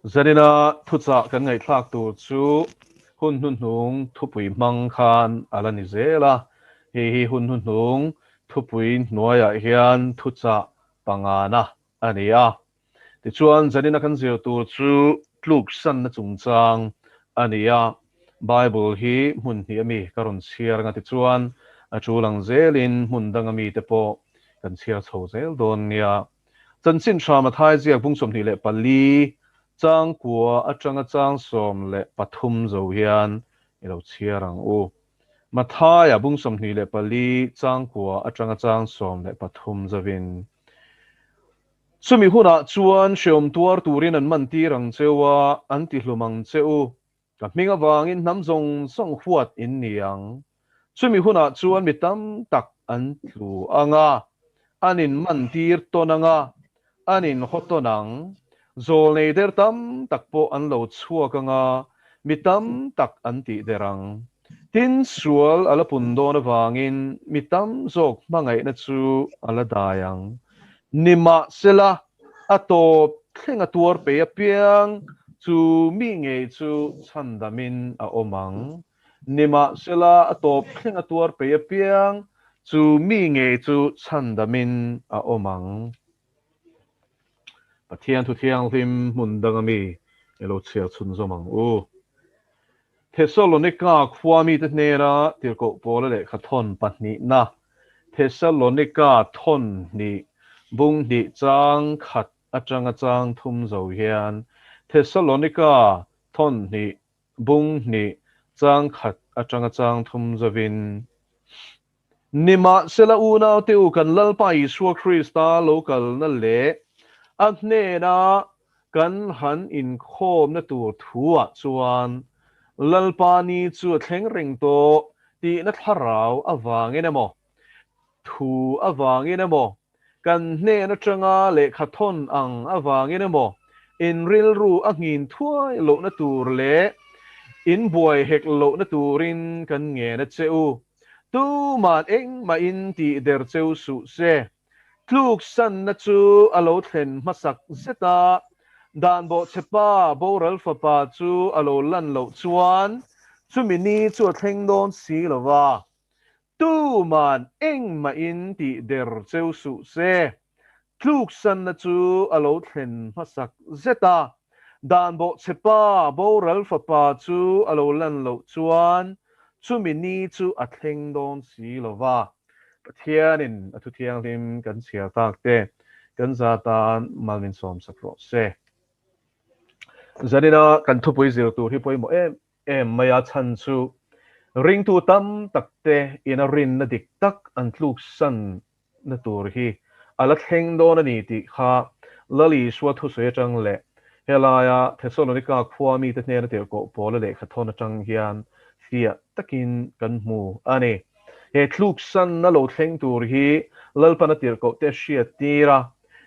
Zanina thuchah kan ngaihthlak tur chu hun hnuhnung thupui hmang khan a la ni zel a, hei hi hun hnuhnung thupui hnuaiah hian thuchah pangana a ni a. Tichuan, zanina kan zir tur chu tluksanna chungchang a ni a, Bible hi hmun hnih ami ka rawn chhiar anga tichuan a tul ang zelin hmun dang ami te pawh kan chhiar chho zel dawn nia. Chanchin tha Mathai ziak bung 24 chang kua atanga chang 13 zo hian i lo chhiar ang u. Mathaia bung 24 chang kua atanga chang 13 zovin. Chumi hunah chuan hreawm tuar turin an man tir ang che u a, an ti hlum ang che u. Ka hming avangin hnam zawng zawng huat in ni ang. Chumi hunah chuan mi tam tak an tlu ang a, an inman tir tawn ang a, an inhaw tawn ang. Zawlnei der tam tak pawh an lo chhuak ang a, mi tam tak an tih der ang. Tin, sual a la pun dawn avangin mi tam zawk hmangaihna chu a la dai ang. Nimahsela, a tawp thleng a tuar pei apiang chu mi ngei chu chhandamin a awm ang. Nimahsela, a tawp thleng a tuar pei apiang chu mi ngei chu chhandamin a awm ang. Pathian thu thianghlim hmun dang ami i lo chhiar chhunzawm ang u. Thesalonika khua mite hnena tirhkoh Paula lehkha thawn pahnihna, Thesalonika thawn hnih, bung hnih chang khat atanga chang thum zo hian Thesalonika thawn hnih, bung hnih chang khat atanga chang thum zovin, Nimahsela unaute u kan Lalpa Isua Krista lo kalna leh a hnena kan han inkhawmna tur thuah chuan Lalpa ni chu a thleng reng tawh tihna thlarau avangin emaw, thu avangin emaw, kan hnen atanga lehkha thawn ang avangin emaw, in rilru a nghin thuai lohna tur leh in buai hek lohna turin kan ngen a che u. Tuman engmahin tih der cheu suh se. Tluksanna chu a lo thlen hmasak zet a, dan bawhchhepa boral fapa chu a lo lan loh chuan chumi ni chu a thleng dawn si lo va. Tuman engmahin tih der cheu suh se. Tluksanna chu a lo thlen hmasak zet a, dan bawhchhepa boral fapa chu a lo lan loh chuan chumi ni chu a thleng dawn si lo va. Pathianin a thu thianghlim kan chhiar tak te kan za tan mal min sawmsak rawh se. Zanina kan thupui zir tur hi pawimawh em em mai a chhan chu ringtu tam tak te ina rinna dik tak an tluksan na tur hi a la thleng dawn a ni tih kha Lal Isua thusawi atang leh helaia Thesalonika khua mite hnena tirhkoh Paula lehkha thawn atang hian fiah takin kan hmu a ni. He tluksanna lo thleng tur hi Lalpana tirhkohte a hriat tir a,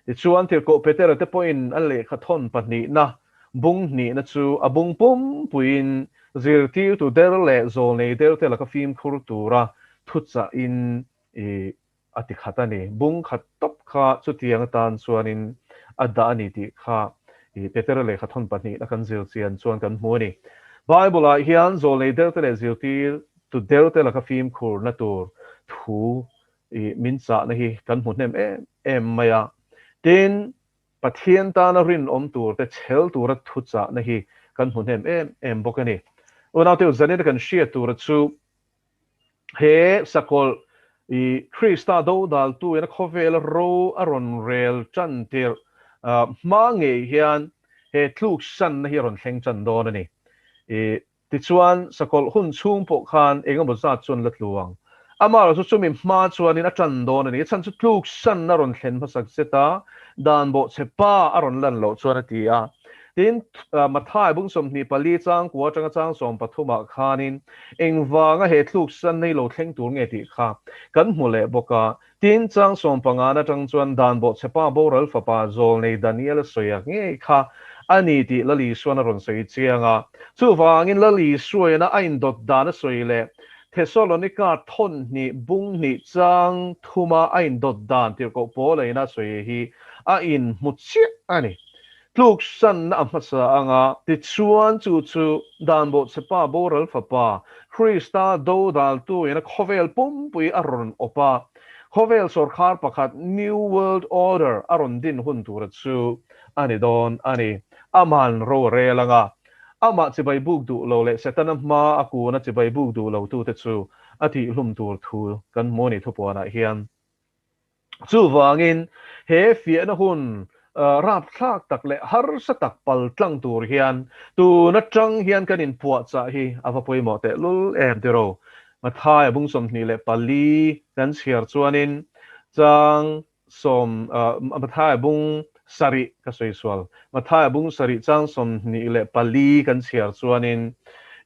tichuan tirhkoh Petera te pawhin a lehkha thawn pahnihna bung hnihna chu a bung pumpuiin zirtirtu der leh zawlnei derte laka fimkhur tura thuchahin I a ti khat a ni. Bung khat tawp kha chutiang atan chuanin a dah a ni tih kha i Petera lehkha thawn pahnihna kan zir chian chuan kan hmu a ni. Bible-ah hian zawlnei delte leh zirtir tu delte laka fimkhurna tur thu i min chahna hi kan hmu hnem em em mai a. Tin, Pathian tana rinawm turte chhel tura thu chahna hi kan hmu hnem em em bawk a ni. Unaute u, zanina kan hriat tura chu He sakawlh i Krista dodaltu in a khawvela ro a rawn rel tan tirh hma ngei hian he tluksanna hi a rawn thleng tan dawn a ni. I tichuan sakawlh hun chhung pawh khan engemaw zat chuan la tlu ang. Amaherawhchu chumi hma chuanin a tan dawn a ni. A chhan chu tluksanna rawn thlen hmasak zet a, dan bawhchhe pa a rawn lan loh chuan a ti a. Tin, Mathai bung 24 chang kua atanga chang 13 ah khanin engvanga he tluksan nei lo thleng tur nge tih kha kan hmu leh bawk a. Tin, chang 15 atang chuan dan bawhchhepa boral fapa zawlnei Daniel a sawi a ngei kha a ni tih Lal Isuan a rawn sawi chiang a. Chuvangin Lal Isuaina a indawt dan a sawi leh Thesalonika thawn hnih bung hnih chang thuma a indawt dan tirhkoh Paula ina a sawi hi a inhmu chiah a ni. Tluksanna a hmasa anga tichuan chu chu dan bawhchhepa boral fapa Krista dodaltu in a khawvel pumpui a rawn awp a, khawvel sawrkhar pakhat New World Order a rawn din hun tura chu a ni dawn a ni. Aman ro a rel anga amah chibai buk duh lo leh Setana hma a kuna chibai buk duh lo tute chu a tihhlum tur thu kan hmu a ni thupuanah hian. Chuvangin, he fiahna hun rapthlak tak leh harsa tak pal tlang tur hian tun atang hian kan inpuahchah hi a va pawimawh tehlul em tiraw? Mathaia bung 24 kan chhiar chuanin chang sawm Mathaia bung sarih ka sawi sual Mathaia bung sarih chang 24 kan chhiar chuanin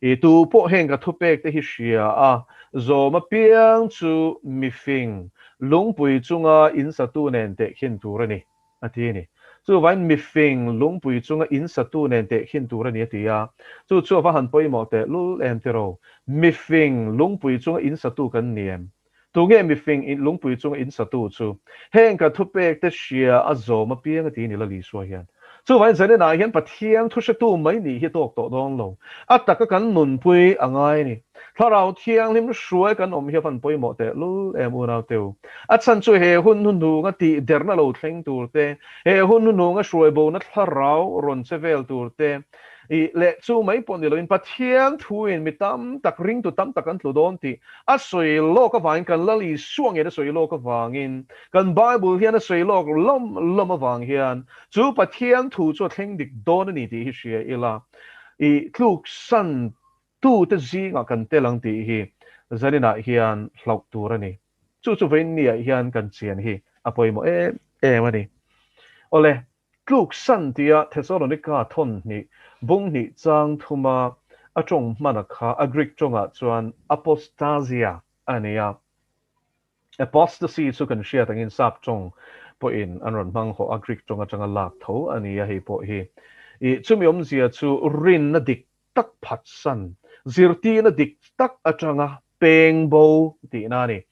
i tu pawh heng ka thupek te hi hria a zawm apiang chu mifing Lungpui chunga in satu nen tehkhin tur a ni, a ti a ni. Chuvain mifing lungpui chunga in satu nen tehkhin tur a ni a ti a. Chu chu a va han pawimawh teh lul em tiraw? Mifing lungpui chunga in satu kan ni em? Tunge mifing lungpui chunga in satu chu? Heng ka thupek te hria a zawm apiang a ti ni Lalisua hian. Chuvain zaninah hian Pathian thu hretu mai nih hi tawk tawh dawn lo. A taka kan nunpui a ngai a ni. Thlarau Thianghlim hruai kan awm hi a van pawimawh teh lul em unau teu. A chhan chu he hun hnuhnunga tih derna lo thleng tur te, he hun hnuhnunga hruai bona thlarau rawn che vel tur te, i leh chu mai pawh ni loin Pathian thuin mi tam tak ringtu tam tak an tlu dawn tih a sawi lawk avangin kan Lal Isua ngei a sawi lawk avangin kan Bible hian a sawi lawk lawm lawm avang hian Chu Pathian thu chu a thleng dik dawn a ni tih hi hria ila, i tluksan tute zingah kan tel ang tih hi zaninah hian hlauh tur a ni. Chu chu vawiinniah hian kan chian hi a pawimawh em em a ni. Awle, tluksan tia Thesalonika thawn hnih, bung hnih chang thuma a tawng hmana kha a Greek tawngah chuan apostasia a ni a. Apostasy chu kan hriat angin sap tawng pawhin an rawn hmang hawh a, Greek tawng atanga lak tho a ni a hei pawh hi. I chumi awmzia chu rinna dik tak phatsan, zirtirna dik tak atanga peng bo tihna a ni.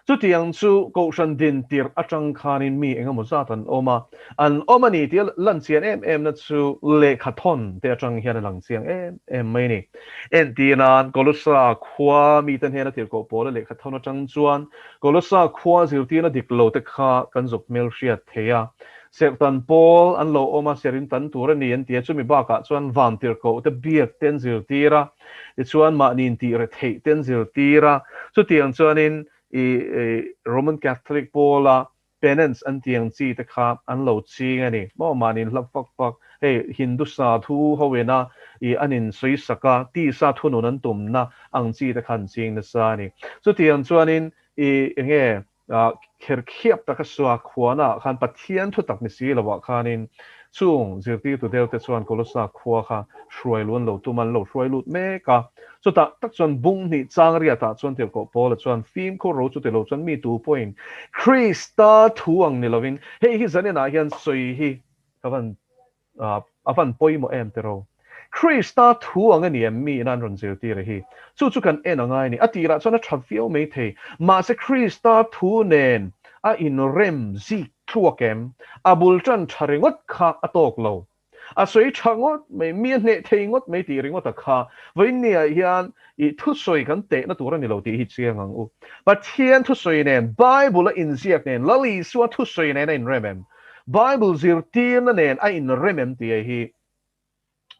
Chutiang chu Kohhran din tirh atang khanin mi engemaw zat an awm a, an awm a ni tia lan chian em emna chu lehkha thawn te atang hian a lang chiang em em mai a ni. Entir nan, Kolossa khua mite hnena tirhkoh pawla lehkha thawn atang chuan Kolossa khua zirtirna dik lo te kha kan zuk hmel hriat thei a. Serhtan pawl an lo awm a, serh in tan tur a ni an ti a, chumi bakah chuan van tirhkoh te biak te an zirtir a, tichuan mahni intih retheih te an zirtir a, chutiang chuanin i Roman Catholic pawla Penance an tih ang chi te kha an lo ching a ni maw? Mahni in hlap fak fak, hei Hindu sadhu ho ina i an in sawi sak a, tisa thunun an tumna ang chi te kha an ching nasa a ni. Chutiang chuanin i enge kherkhiap taka suak huana ah khan Pathian thutak ni si lo ah khanin Chung zirtirtu deuhte chuan Kolossa khua kha hruai lu an lo tum a, an lo hruai lut mek a. Chutah tak chuan bung hnih chang riatah chuan Tirhkoh Paula chuan fimkhur ro chu ti lo chuan mi tu pawhin Krista thu ang ni lovin hei hi zaninah hian sawi hi ka van a van pawimawh em ti ro. Krista thu ang a ni em mi ina an rawn zirtir a hi. Chu chu kan en a ngai a ni. A tirah chuan a tha viau mai thei. Mahse Krista thu nen a inrem zik Thluak em? A bul tan tha ringawt kha a tawk lo. A sawi tha ngawt mai, mi a hneh thei ngawt mai tih ringawt a kha. Vawiinniah hian i thusawi kan tehna tur a ni lo tih hi chiang ang u. Pathian thusawi nen, Bible a inziak nen, Lal Isua thusawi nen a inrem em? Bible zirtirna nen a inrem em tih hi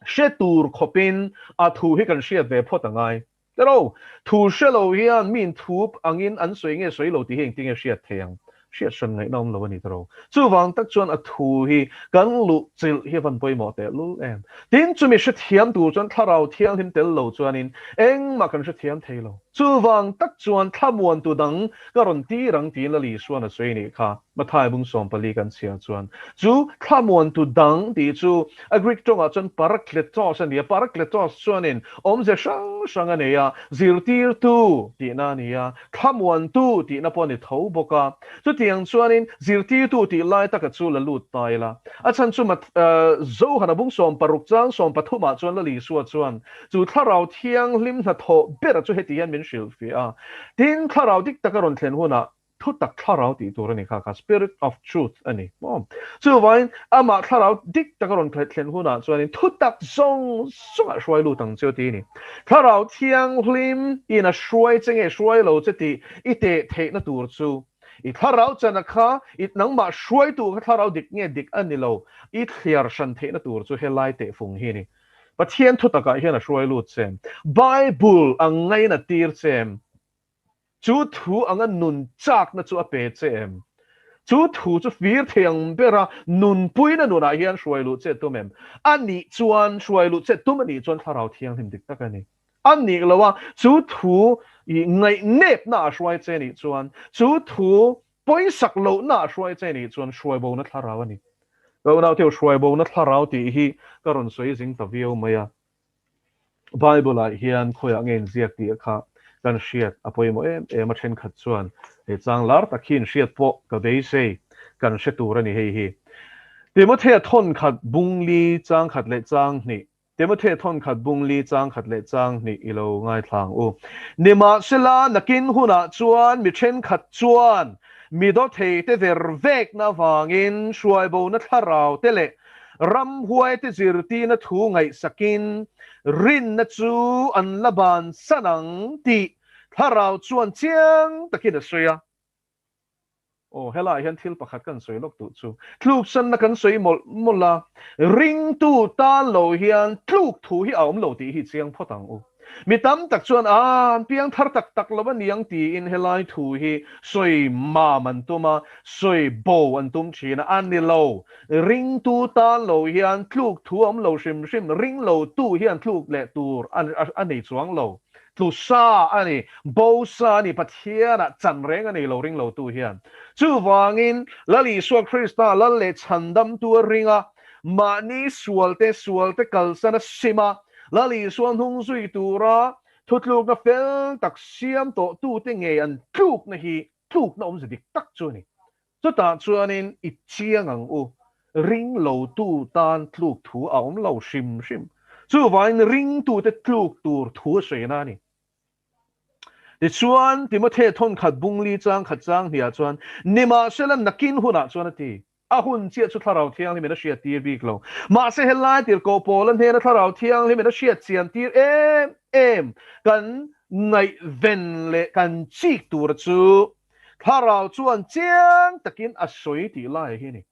Hre tur khawpin a thu hi kan hriat ve phawt a ngai. Tero, thu hre lo hian miin thup angin an sawi nge sawi lo tih hi engtin nge hriat thei ang? Hriat hran ngaihna awm lo a ni tero. Chuvang tak chuan a thu hi kan luh chilh hi a van pawimawh teh lul em. Tin, chumi hrethiam tur chuan Thlarau Thianghlim tel lo chuanin engmah kan hrethiam thei lo. Chuvang tak chuan thlamuantu dang ka rawn tir ang tiin Lal Isua'n a sawi nih kha. Mathai bung 14 kan chhiar chuan chu thlamuantu dang tih chu a Greek tawngah chuan parakletos a ni a, parakletos chuanin awmze hrang hrang a nei a, zirtirtu tihna a ni a, thlamuantu tihna pawh a ni tho bawk a. Chutiang chuanin zirtirtu tih lai taka chu la lut ta ila. A chhan chu Zohana bung 60 chang 13 ah chuan Lal Isua chuan Chu thlarau thianghlim hnathawh bera chu heti hian min hrilhfiah a, tin thlarau dik taka rawn thlen hunah. Thutak thlarau tih tur a ni kha kha, Spirit of Truth a ni maw? Chuvangin amah thlarau dik taka rawn thlen hunah chuanin thutak zawng zawngah hruai lut ang che tih a ni. Thlarau Thianghlim in a hruai che nge hruai lo che tih i teh theihna tur chu i thlarau chana kha i nangmah hruaitu kha thlarau dik nge dik a ni lo i thliar hran theihna tur chu helai tehfung hi a ni. Pathian thutakah hian a hruai lut che. Bible a ngaina tir che. Chu thu anga nun chakna chu a pe che em? Chu thu chu fir thei ang bera nunpuina nunah hian hruai luh che tum em? A nih chuan hruai luh che tum a nih chuan Thlarau Thianghlim dik tak a ni. A nih lo a, chu thu i ngaihnepna a hruai che nih chuan, chu thu pawisak lohna a hruai che nih chuan hruaibona thlarau a ni. Ka unaute, hruaibona thlarau tih hi ka rawn sawi zing ta viau mai a. Bible ah hian khawiah nge inziak tih kha kan hriat a pawimawh em em a, thenkhat chuan he chang lar tak hi inhriat pawh ka beisei kan hre tur a ni hei hi. Timothea thawnkhat bungli changkhat leh changhnih Timothea thawnkhat bungli changkhat leh changhnih i lo ngaithla ang u. Nimahsela nakin hunah chuan mi thenkhat chuan mi dawthei te ver vekna avangin hruaibona thlarau te leh Ramhuaite zirtirna thu ngaihsakin rinna chu an la bansan ang tih thlarau chuan chiang takin a sawi a. Aw, helaiah hian thil pakhat kan sawi lawk duh chu, tluksanna kan sawi mawlh mawlh a, ringtu tan lo hian tluk thu hi a awm lo tih hi chiang phawt ang u. Mi tam tak chuan, Aa, an piang thar tak tak lo a niang tiin helai thu hi sawi mam an tum a, sawi bo an tum thin a, a ni lo. Ringtu tan lo hian tluk thu a awm lo hrim hrim, ring lo tu hian tluk leh tur a nei chuang lo. Tlu sa a ni, bo sa a ni, Pathianah chan reng a nei lo ring lo tu hian. Chuvangin, Lal Isua Krista Lal leh Chhandamtu a ring a, mahni sualte sualte kalsan a sim a, Lal Isua hnung zui tura thutlukna fel tak siam tawh tute ngei an tlukna hi tlukna awmze dik tak chu a ni. Chutah chuanin i chiang ang u, ring lotu tan tluk thu a awm lo hrim hrim. Chuvangin ringtute tluk tur thu a sawi a ni. Tichuan, Timothea thawnkhat bungli changkhat chang hniah chuan, Nimahsela nakin hunah chuan a ti. A hun chiah chu Thlarau Thianghlimin a hriat tir bik lo. Mahse helai tirhkoh Paula hnena Thlarau Thianghlimin a hriat chian tir em em kan ngaihven leh kan chik tura chu Thlarau chuan chiang takin a sawi tih lai hi a ni.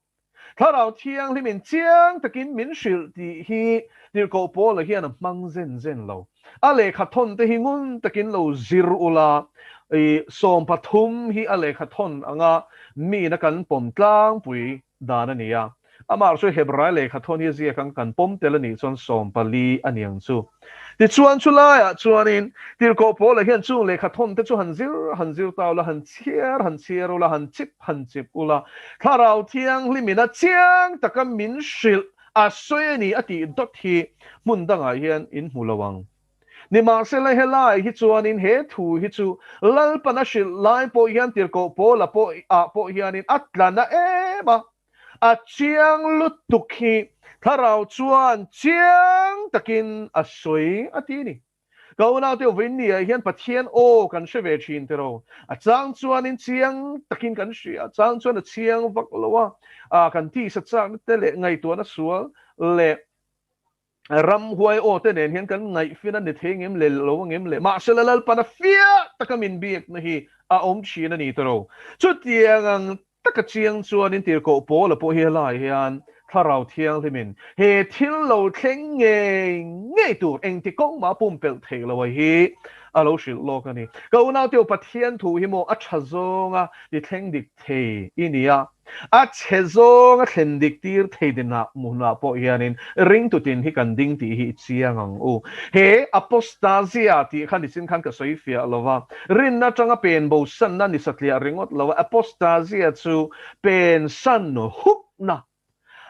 Thlarau Thianghlimin chiang takin min hrilh tih hi tirhkoh Paula hian a hmang zen zen lo. A lehkha thawn te hi ngun takin lo zir ula, i 13 hi a lehkha thawn anga miin a kan pawm tlangpui dan a ni a. Amah chu Hebrai lehkha thawn hi a ziak ang kan pawm tel a nih chuan 14 a ni ang chu. Tichuan chulaiah chuanin Tirhkoh Paula hian chung lehkha thawn te chu han zir han zir ta ula, han chhiar han chhiar ula, han chip han chip ula, Thlarau Thianghlimin a chiang taka min hrilh A sawi a ni a tih dawt hi hmun dangah hian in hmu lo ang. Nimahsela helai hi chuanin he thu hi chu Lalpan a hrilh lai pawh hian Tirhkoh Paula pawh ah pawh hianin a tla na em a, a chiang lutuk hi Thlarau chuan chiang takin a sawi a ti a ni. Ka unaute vawiin ah hian Pathian aw kan hre ve thin tiraw? A chang chuanin chiang takin kan hria, a chang chuan a chiang vak lo a, a kan tisa chakna te leh ngaihtuahna sual leh ramhuai aw te nen hian kan ngaihfin a ni thei ngem le lo a ngem le. Mahse la Lalpan a fiah taka min biakna hi a awm thin a ni tiraw? Chutiang ang Taka chiang chuanin Tirhkoh Paula pawh hi helaiah hian Thlarau Thianghlimin he thil lo thleng ngei ngei tur engti kawng mah pumpelh theih loh a hi a lo hrilh lawk a ni. Ka unaute u Pathian thu hi maw a tha zawnga ti thleng dik thei i ni a, a chhe zawnga thlen dik tir thei dinah hmunah pawh hianin ringtutin hi kan ding tih hi i chiang ang u. He apostasia tih kha nichin khan ka sawi fiah lo va, Rinna atanga pen bo sanna ni satliah ringawt lo a, apostasia chu pen san hukna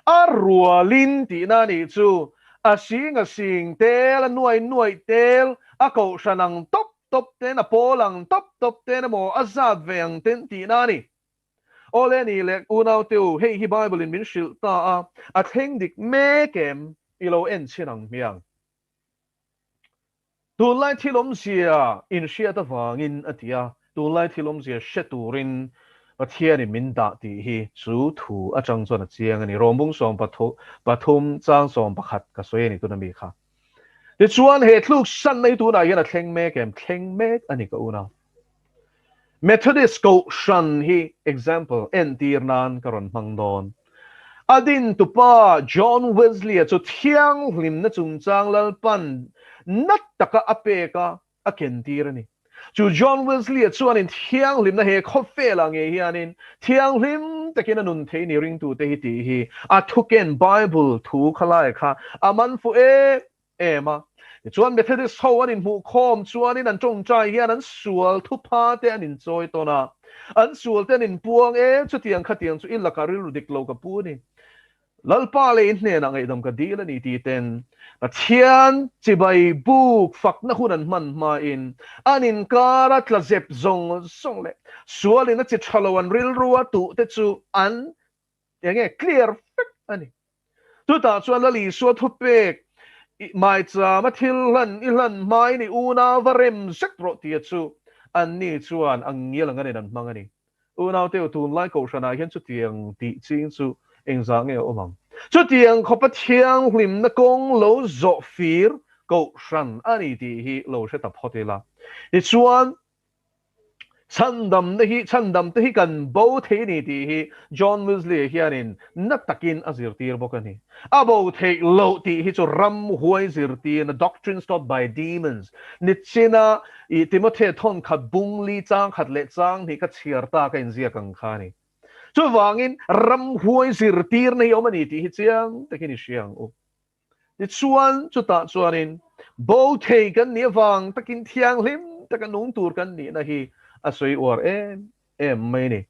a rualin tihna a nih chu. A sing a sing tel, a nuai nuaih tel, a kohhran ang tawp tawp ten, a pawl ang tawp tawp ten emaw a zat ve ang ten tihna a ni. Awle ni leh unaute u, hei hi Bible in min hrilh ta a, a thleng dik mek em i lo en chhin ang hmiang. Tunlai thil awmzia inhriat avangin a ti a, tunlai thil awmzia hre turin Pathianin min dah tih hi chu thu atang chuan a chiang a ni. Rom bung 13 chang 11 ka sawi a ni tuna mi kha. Tichuan he tluk sanna hi tunah hian a thleng mek em? Thleng mek a ni ka unau. Methodist Kohhran hi example, entir nan ka rawn hmang dawn. A dintupa John Wesley-a chu thianghlimna chungchang Lalpan nat taka a pek a, a kentir a ni. Chu John Wesley-a chuanin thianghlimna he khawvelah ngei hianin thianghlim takin a nun thei ni ringtute hi tih hi a thuken Bible thu khalai kha a man fuh em em a. Tichuan Methodist ho an inhmuhkhawm chuanin an tawngtai hian an sual thupha te an inchawi tawn a, an sual te an inpuang e, chutiang khatiang chu i lakah rilru dik lo ka pu a ni. Lalpa leh i hnenah ngaihdam ka dil a ni ti ten Pathian chibai buk fakna hun an hman hmain an inkara tla zep zawng zawng leh sualin a chi tha lo an rilrua tuh te chu an eng nge clear vek a ni. Chutah chuan Lal Isua thupek i maichama thil hlan i hlan hmain i unau va rem zet rawh tia chu anni chuan a ngial ang anin an hmang a ni. Unaute u, tunlai kohhranah hian chutiang tih ching chu engzah nge a awm ang? Chutiang khawpa thianghlimna kawng lo zawh fir kohhran a ni tih hi lo hre ta phawt ila. Tichuan, chhandamna hi, chhandamte hi kan bo thei a ni tih hi John Wesley-a hianin na takin a zirtir bawk a ni. A bo theih loh tih hi chu ramhuai zirtirna, doctrines taught by demons, nichina I Timothea thawn khat bung li chang khat leh chang hnih kha chhiar ta ka inziak ang kha a ni. Chuvangin ramhuai zirtirna hi awm a ni tih hi chiang takin i hria ang u. Tichuan chutah chuanin bo thei kan nih avang takin thianghlim taka nung tur kan nihna hi a sawi uar em em mai a ni.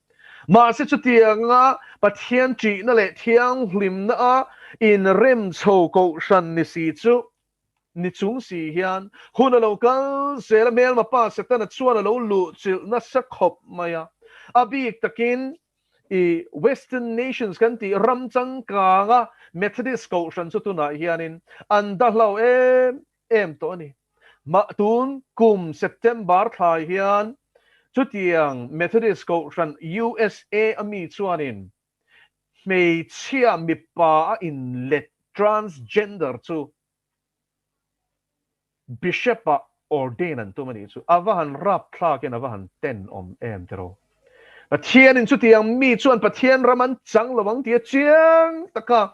Mahse chutianga Pathian ṭihna leh thianghlimna a inrem chho kohhran ni si chu Ni chung si hian hun a lo kal zel a, hmelma pa Setana chuan a lo luh chilh nasa khawp mai a. A bik takin i Western Nations kan tih ram changkanga Methodist kohhran chu tunah hianin an dahlau em em tawh a ni. Mah tun kum September thla hian chutiang Methodist kohhran USA a mi chuanin Hmeichhia mipa a inlet transgender chu Bishop ah ordain an tum a nih chu. A va han rapthlak in a va han tenawm em tiraw. Pathian in chutiang mi chuan Pathian ram an chang lo ang tih a chiang tak a.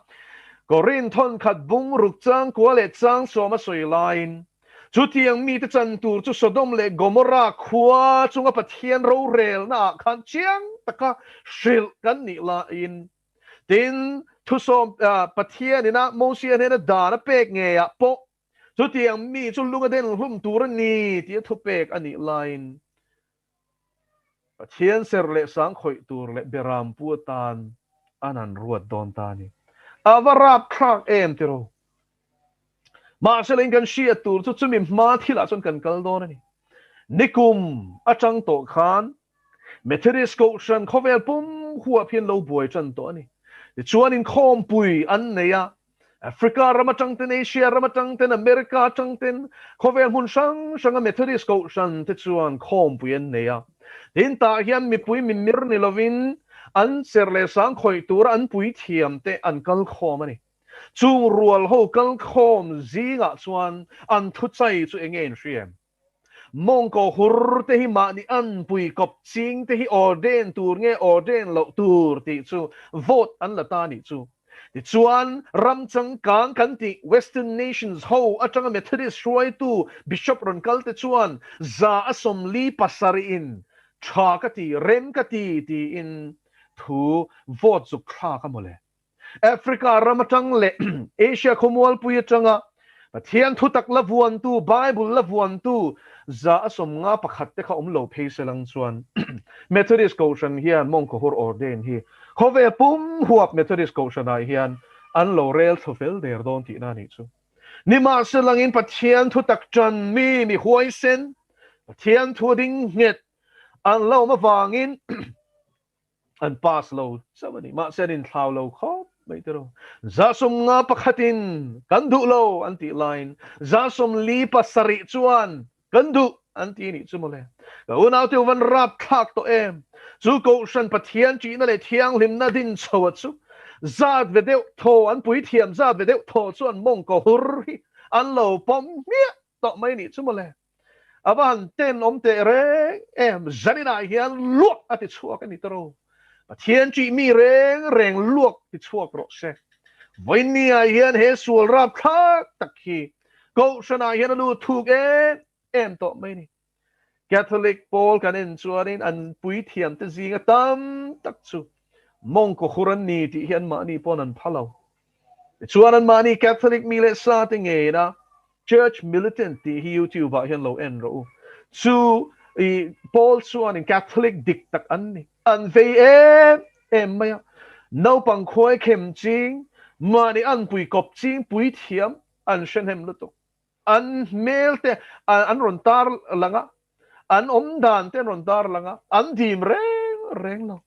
Korinth thawnkhat bung ruk chang kua leh chang sawm a sawi laiin Chutiang mite chan tur chu Sodom leh Gomorrah khua chunga Pathian rorelna ah khan chiang taka hrilh kan nih laiin, tin, thusawm Pathian ina Mosia hnena dan a pek ngeiah pawh chutiang mi chu lung a den hlum tur a ni tih a thupek a nih laiin, Pathian ser leh sang khawih tur leh beram pu atan an han ruat dawn ta a ni. A va rapthlak em tiraw? Mahse leng kan hriat tur chu chumi hma thilah chuan kan kal dawn a ni. Nikum atang tawh khan Methodist Kohhran khawvel pum huap hian lo buai tan tawh a ni. Tichuan inkhawmpui an nei a, Africa ram atang ten, Asia ram atang ten, America atang ten khawvel hmun hrang hranga Methodist Kohhran te chuan khawmpui an nei a. Tin tah hian mipui mimir ni lovin an serh leh sang khawih tura an puithiam te an kal khawm a ni. Chung rual ho kalkhawm zingah chuan an thuchai chu enge in hria em? Mawngkaw hur te hi mahni anpui kawp ching te hi ordain tur nge ordain loh tur tih chu vote an la ta nih chu. Tichuan ram changkang kan tih Western Nations ho atanga Methodist hruaitu Bishop rawn kal te chuan 147 in tha ka ti, rem ka ti tiin thu vote zuk thlak a mawle. Africa ram atang leh Asia khawmualpui atanga Pathian thutak la vuantu, Bible la vuantu 151 te kha awm lo phei se lang chuan Methodist Kohhran hian mawngkawhur ordain hi khawvel pum huap Methodist Kohhranah hian an lo rel thlu fel der dawn tihna a nih chu. Nimahselangin Pathian thutak tan mi mi huaisen, Pathian thu ding nghet an la awm avangin An pass lo chauh a ni. Mahse an inthlau lo khawp mai tiraw. 51 in kan duh lo an tih laiin 47 chuan kan duh an ti nih chu mawle. Ka unaute u van rapthlak tawh em? Chu Kohhran Pathian ṭihna leh thianghlimna din chho a chu zat ve deuh thaw an puithiam zat ve deuh thaw chu an mawngkaw hur hi an lo pawm hmiah tawh mai nih chu mawle. A va han tenawm teh reng em? Zaninah hian luak a ti chhuak a ni tawh. Pathian ṭih mi reng reng luak ti chhuak rawh se. Vawiinniah hian he sual rapthlak tak hi Kohhranah hian a lut thuk em em tawh mai a ni. Catholic pawl kan en chuanin an puithiamte zinga tam tak chu mawngkaw hur an ni tih hi anmahni pawn an pha lo. Tichuan anmahni Catholic mi leh sa te ngeina Church Militant tih hi YouTube ah hian lo en rawh u. Chu i pawl chuanin Catholic dik tak an ni. An vei em em mai a. Naupang khuai khem ching, mahni anpui kawp ching puithiam an hre hnem lutuk. An hmel te an rawn tar lang a, an awm dan te an rawn tar lang a, an dim reng reng lo.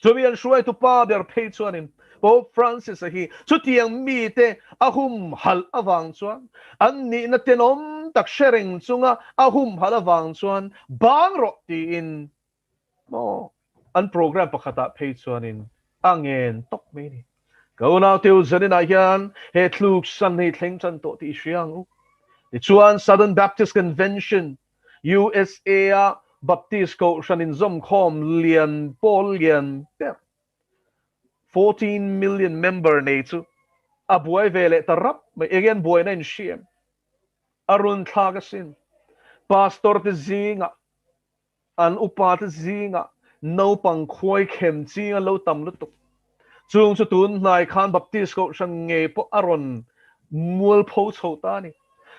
Chumi an hruaitu pa ber phei chuanin Pope Francis-a hi chutiang mite a humhalh avang chuan, an nihna tenawm tak hre reng chunga a humhalh avang chuan bang rawh tiin Maw? An program pakhatah phei chuanin a ngen tawp mai a ni. Ka unaute u zaninah hian he tluk san hei thleng tan tawh tih i hria ang u. Tichuan Southern Baptist Convention, USA a Baptist Kohhran inzawmkhawm lian pawl lian ber, 14 million member nei chu a buai ve leh ta rap mai. Enge an buaina in hria em? A runthlak asin. Pastor te zingah An upate zingah naupang khuai khem ching an lo tam lutuk. Chung chu tun hnai khan Baptist Kohhran ngei pawh a rawn mualpho chho ta a ni.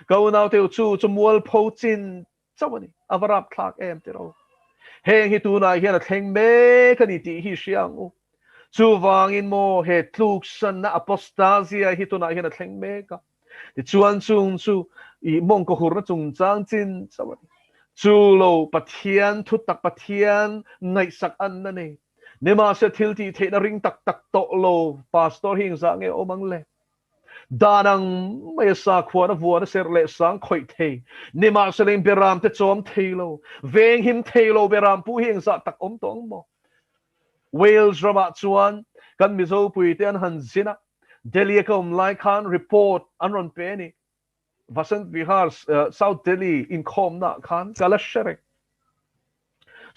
Ka unaute u chu chu mualpho chin chauh a ni. A va rapthlak em tiraw? Heng hi tunah hian a thleng mek a ni tih hi hria ang u. Chuvangin maw he tluksanna apostasia hi tunah hian a thleng mek a. Tichuan chung chu i mawngkaw hurna chungchang chin chauh a ni. Chu lo Pathian thutak Pathian ngaihsak an a ni. Nimahse thil tih theihna ring tak tak tawh lo pastor hi engzah nge awm ang le? Dan ang mai a sakhuana vuana serh leh sang khawih thei, nimahse leng beram te chawm thei lo, venghim thei lo beram pu hi engzah tak awm tawh ang maw? Wales ramah chuan kan Mizo puite an han zin a, Delhi a ka awm lai khan report an rawn pe a ni. Vasant Vihar, South Delhi inkhawmnaah khan ka la hre reng.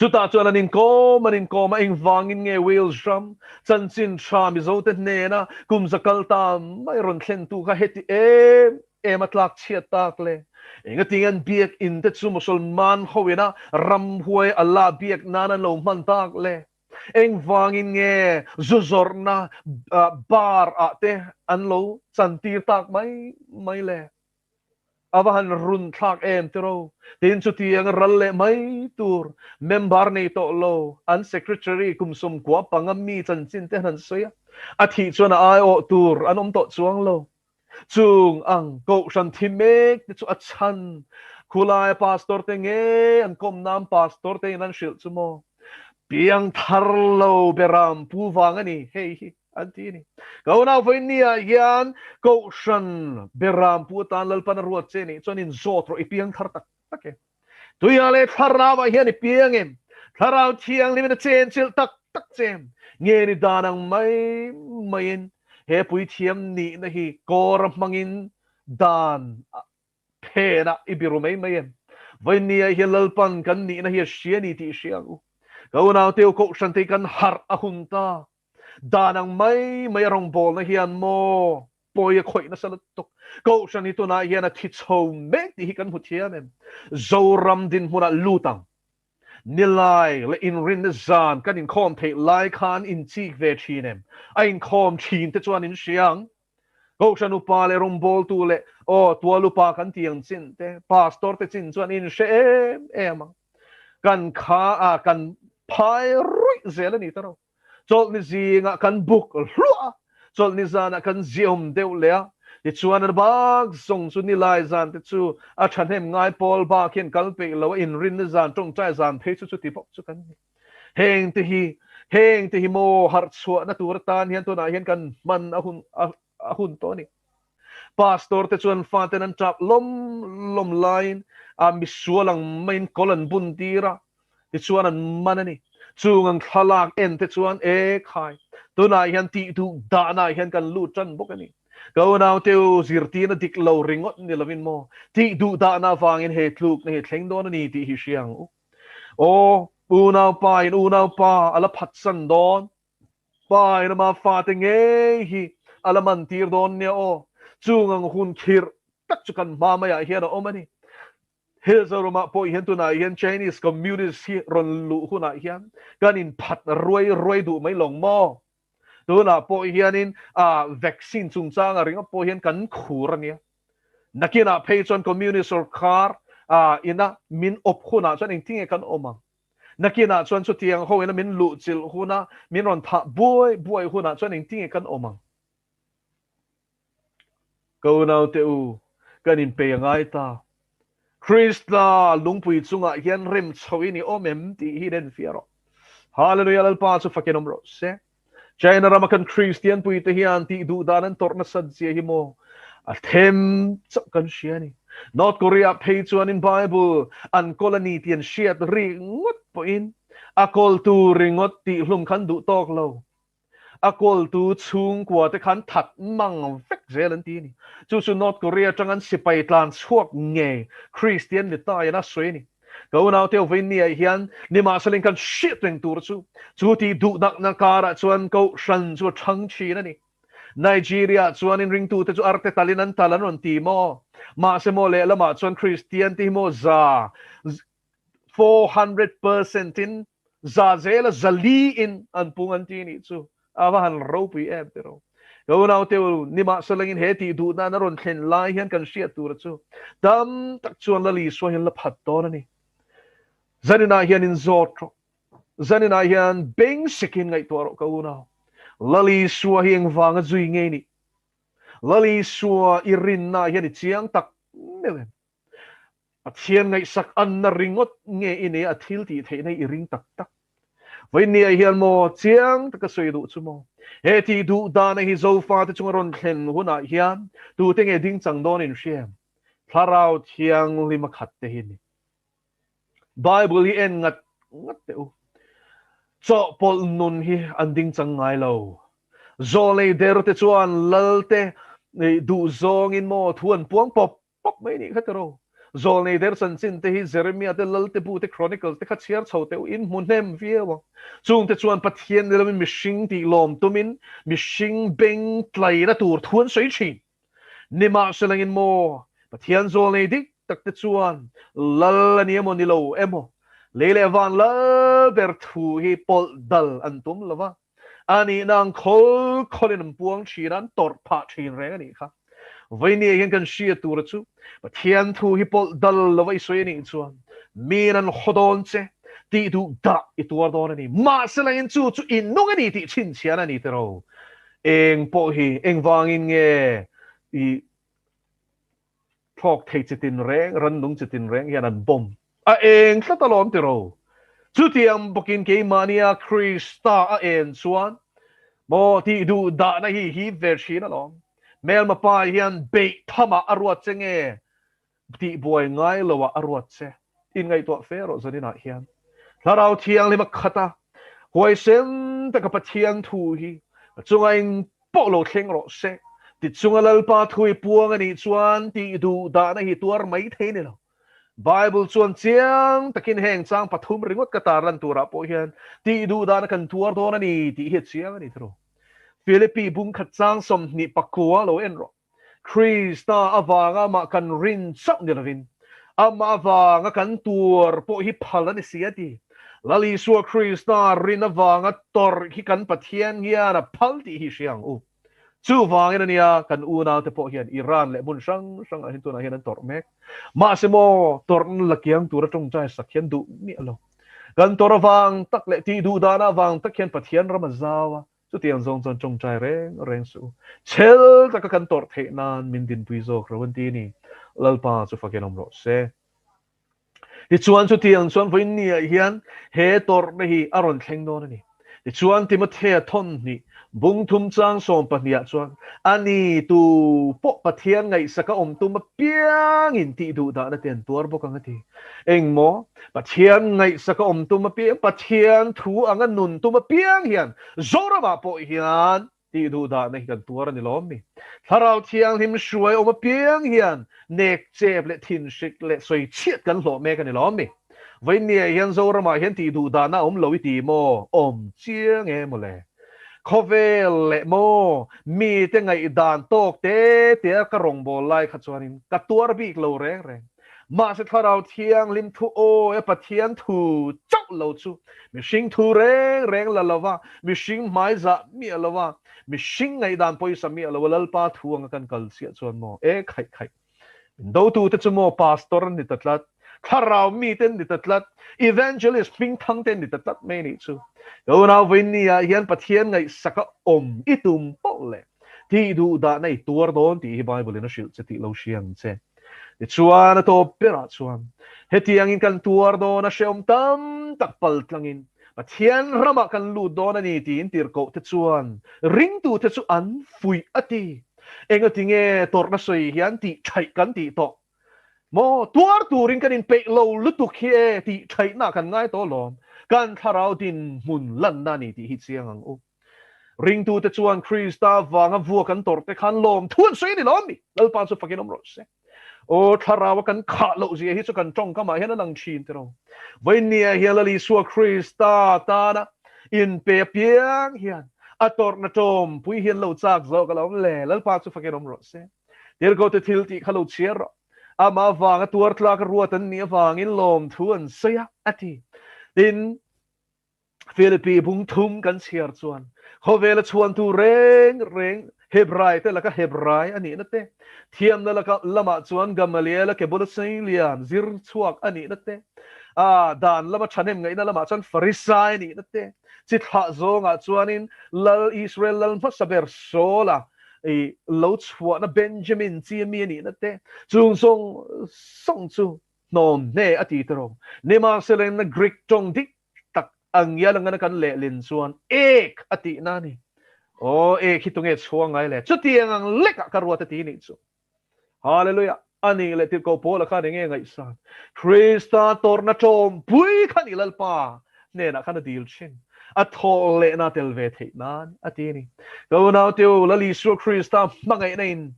Chutah chuan an inkawm an inkawm a, engvangin nge Wales ram chanchin tha Mizote hnena kum za kal ta mai rawn thlentu kha heti em em a tlak chhiat tak le? Engatinge an biak in te chu Musalman ho ina ramhuai Allah biak nan an lo hman tak le? Engvangin nge zu zawrhna bar ah te an lo chantir tak mai mai le? A va han run thlak em tiraw? Tin chutiang ral leh mai tur member nei tawh lo an secretary kum 95 mi chanchin te han sawi a, a thih chuan a aiawh tur an awm tawh chuang lo. Chung ang Kohhran thi mek te chu a chhan. Khulaia pastor te nge an kawm nan pastor te in an hrilh chu maw? Piang thar lo beram pu vang a ni hei hi an ti a ni. Ka unau vawiin ah hian Kohhran beram pu atan Lalpan a ruat che nih chuan in zawt rawh i piang thar tak tak e. Tuia leh thlarau ah hian i piang em? Thlarau thianghlim in a chenchilh tak tak che em? Nge ni dan ang mai maiin he puithiam nihna hi kawr a hmangin dan phenah i biru mai mai em? Vawiinni ah hian Lalpan kan nihna hi a hria ni tih hria ang u. Ka unaute u Kohhran te hi kan harh a hun ta. Dan ang mai mai a rawngbawlna hian maw pawi a khawih nasa lutuk. Kohhran hi tunah hian a thi chho mek tih hi kan hmu thiam em? Zoram dinhmunah lut ang. Nilai leh inrinna zan kan inkhawm theih lai khan inchik ve thin em? A inkhawm thin te chuan in hria ang. Kohhran upa leh rawngbawltu leh aw tual upa kan ti ang chin te, pastor te chin chuan in hre em em ang. Kan kha a kan phai ruih zel a ni ta ro. Chawlhni zingah kan buk hluah a, chawlhni zanah kan ziawm deuh leh a, tichuan a bak zawng chu nilai zan te chu a thahnem ngai pawl bak hian kal peih lo a, inrinna zan, tawngtai zan phei chu chuti bawk chu kan ni. Heng te hi, heng te hi maw harh chhuahna tur atan hian tunah hian kan hman a hun a hun tawh a ni. Pastor te chuan faten an tap lawm lawm laiin a misual ang maiin kawl an bun tir a, tichuan an man a ni. Chung ang thlalak en te chuan e khai, tunah hian tih duh dahnaah hian kan lut tan bawk a ni. Ka unaute u, zirtirna dik lo ringawt ni lovin maw, tih duh dahna avangin he tlukna hi thleng dawn a ni tih hi hria ang u. Aw, unaupa in unaupa a la phatsan dawn. Pa in ama fate ngei hi a la man tir dawn nia aw. Chung ang hun khirh tak chu kan hma maiah hian a awm a ni. He Zoramah pawh hian tunah hian Chinese Communist hi rawn luh hunah hian kan inphat ruai ruai duh mai lawng maw? Tunah pawh hianin vaccine chungchanga ringawt pawh hian kan khur a nia. Nakinah phei chuan Communist sorkar ina min awp hunah chuan engtinge kan awm ang? Nakinah chuan chutiang ho ina min luhchilh huna min rawn thah buai buai hunah chuan engtinge kan awm ang? Ka unaute u, kan inpei a ngai ta. Krista lungpui chungah hian rem chho in i awm em tih hi enfiah rawh. Hallelujah Lalpa chu fakin awm rawh se. China rama kan Kristian puite hian tih duh dan an tawrh nasat zia hi maw a them chauh kan hria a ni. North Korea phei chuanin Bible an kawl a ni tih an hriat ringawt pawhin a kawltu ringawt tihhlum khan duh tawk lo. A kawltu chhungkua te khan that mang vek zel an ti a ni. Chu chu North Korea atang an sipai tlan chhuak ngei Kristian ni ta in a sawi a ni. Ka unaute Ovenia hian nimahsela kan hriat reng tur chu chu tih duhdakna karah chuan kohhran chu a thang thin a ni. Nigeria chuan in ringtute chu arte talin an tal an rawn ti maw? Mahse maw lehlamah chuan Kristian te hi maw za 400% in za zela zali in an pung an ti nih chu a va han ropui em ti ro. Ka unaute u, nimahselangin he tih duhna an a rawn thlen lai hian kan hriat tura chu tam tak chuan Lal Isua hian la phat dawn a ni. Zaninah hian in zawt rawh. Zaninah hian beng sikin ngaihtuah rawh ka unau. Lal Isua hi engvanga zui ngei nih? Lal Isua i rinna hian i chiang tak meuh em? Pathian ngaihsak anna ringawt nge i nei a thil tih theihna i ring tak tak. Vawinia hian maw chiang taka sawi duh chu maw? He tih duh dana hi Zofate chunga rawn thlen hunah hian tute nge ding chang dawn in hria em? Thlarau Thianghlim a khat te hi ni. Bible hi en ngat ngat teh u. Chawhpawlh nun hi an ding chang ngai lo. Zawlei der te chuan lal te duh zawngin maw thu an puang pawp pawp mai nih kha tiraw. Zawlnei der chanchin te hi Jeremia te, Lal te bu te, Chronicles te kha chhiar chho teh u in hmu hnem viau ang. Chung te chuan Pathian ni loin mihring tih lawm tumin mihring beng tlaina tur thu an sawi thin. Nimahselangin maw Pathian zawlnei dik tak te chuan Lal a ni emaw ni lo emaw lei leh van lal ber thu hi pawlh dal an tum lo va. A nihna ang khawl khawlin an puang thin a, an tawrh phah thin reng a nih kha. Vawinia hian kan hria tura chu Pathian thu hi pawlh dal lova i sawi a nih chuan miin an haw dawn che tih duh dah i tuar dawn a ni. Mahse langin chu chu i nung a ni tih chhinchhiahna a ni tiraw. Eng pawh hi engvangin nge i Thlawk thei chi tin reng, rannung chi tin reng hian an bawm a eng tlat alawm ti ro. Chutiang bawkin keimahnia Krista a en chuan maw tih duh dahna hi hip ve thin alawm. Hmelma pa hian beih thamah a ruat che nge tih buai ngai loah a ruat che. Inngaihtuah fe rawh zaninah hian Thlarau Thianghlim a khat a, huaisen taka Pathian thu hi a chunga eng pawh lo thleng rawh se. Tichunga Lalpa thu i puang a nih chuan tih duh dahna hi tuar mai thei ni lo. Bible chuan chiang takin heng chang pathum ringawt ka tarlan turah pawh hian tih duh dahna kan tuar dawn a ni tih hi a chiang a ni tiraw. Philippi bungkhat chang 24 lo en rawh. Krista avanga amah kan rin chauh ni lovin, amah avanga kan tuar pawh hi phal a ni si a ti. Lal Isua Krista rin avanga tawrh hi kan Pathian hian a phal tih hi hria ang u. Chuvangin a nia kan unaute pawh hian Iran leh hmun hrang hrangah hian tunah hian an tawrh mek. Mahse maw tawrhna la kiang tura tawngtai sak hian duh miah lo. Kan tawrh avang tak leh tih duh dana avang tak hian Pathian ram a zau a, Chutiang zawng chuan tawngtai reng reng suh u. Chhel taka kan tawrh theih nan min dinpui zawk ro an ti a ni. Lalpa chu fakin awm rawh se. Tichuan chutiang chuan vawiinniah hian he tawrhna hi a rawn thleng dawn a ni. Tichuan Timothea thawn hnih Bung thum chang 12ah chuan, A ni, tu pawh Pathian ngaihsaka awm tum apiangin tih duh dahna te an tuar bawk ang a ti. Engmaw? Pathian ngaihsaka awm tum apiang, Pathian thu anga nun tum apiang hian Zoramah pawh hian tih duh dahna hi kan tuar a ni lawm mi? Thlarau Thianghlim hruai awm apiang hian nek chep leh thinhrik leh sawichhiat kan hlawh mek a ni lawm mi? Vawinia hian Zoramah hian tih duh dahna a awm lo i ti maw? Awm chiang e mawle. Khawvel leh maw mite ngaihdan tawk te te a ka rawngbâwl lai kha chuanin ka tuar bik lo reng reng. Mahse Thlarau Thianghlim thu awi a Pathian thu chauh lo chu mihring thu reng reng la lova, mihring hmaizah miah lova, mihring ngaihdan pawisa miah lova Lalpa thu anga kan kal chiah chuan maw e khaih khaih. Min dotute chu maw pastor an ni ta tlat, thlarau mite an ni ta tlat, evangelist hmingthang te an ni ta tlat mai anih chu. Ka unau vawiin ah hian Pathian ngaihsaka awm i tum poh leh tih duh dahna i tuar dawn tih hi Bible in a hrilh che tih lo hria ang che. Tichuan a tawp berah chuan hetiangin kan tuar dawn a hrehawm tam tak pal tlangin Pathian ramah kan lut dawn a ni tiin tirhkoh te chuan ringtute chu an fuih a ti. Engati nge tawrhna sawi hian tih thaih kan tih tawh maw? Tuar turin kan inpeih lo lutuk hi e tih thaihna kan ngai tawh lawm. Kan thlarau dinhmun lanna a ni tih hi chiang ang u. Ringtute chuan Krista vanga vuak an tawrh te khan lawm thu an sawi a ni lawm mi? Lalpa chu fakin awm rawh se. Aw thlarau a kan khah loh zia hi chu kan tawngkamah hian a lang thin tiraw. Vawinia hian Lal Isua Krista tana inpe apiang hian a tawrhna tawmpui hian lo chak zawk alawm le. Lalpa chu fakin awm rawh se. Tirhkote thil tih kha lo chhiar rawh. Amah avanga tuar tlak a ruat an nih avangin lawmthu an sawi a, a ti. Tin, Philippi bung thum kan chhiar chuan khawvela chhuantu reng reng Hebrai te laka Hebrai a nihna te, thiamna laka lamah chuan Gamaliela ke bula Seilian zir chhuak a nihna te, a dan lama thahnem ngaihna lamah chuan Farisai a nihna te, chi thlah zawngah chuanin Lal Israel lal hmasa ber Saula i lo chhuahna Benjamin chi ami a nihna te, chung zawng zawng chu hnawm hne a ti tawh. Nimahsela Greek tawng dik tak ang ngial angana kan lehlin chuan ek a tihna a ni. Aw, ek hi tunge chhuang ngai le? Chutiang ang lekah ka ruat a ti nih chu. Hallelujah! A nih leh tirhkoh Paula khan enge ngaihsan? Krista tawrhna tawmpui kha ni Lalpa hnenah khan a dil thin. A thawh lehna tel ve theih nan a ti a ni. Ka unaute u, Lal Isua Krista hmangaihna in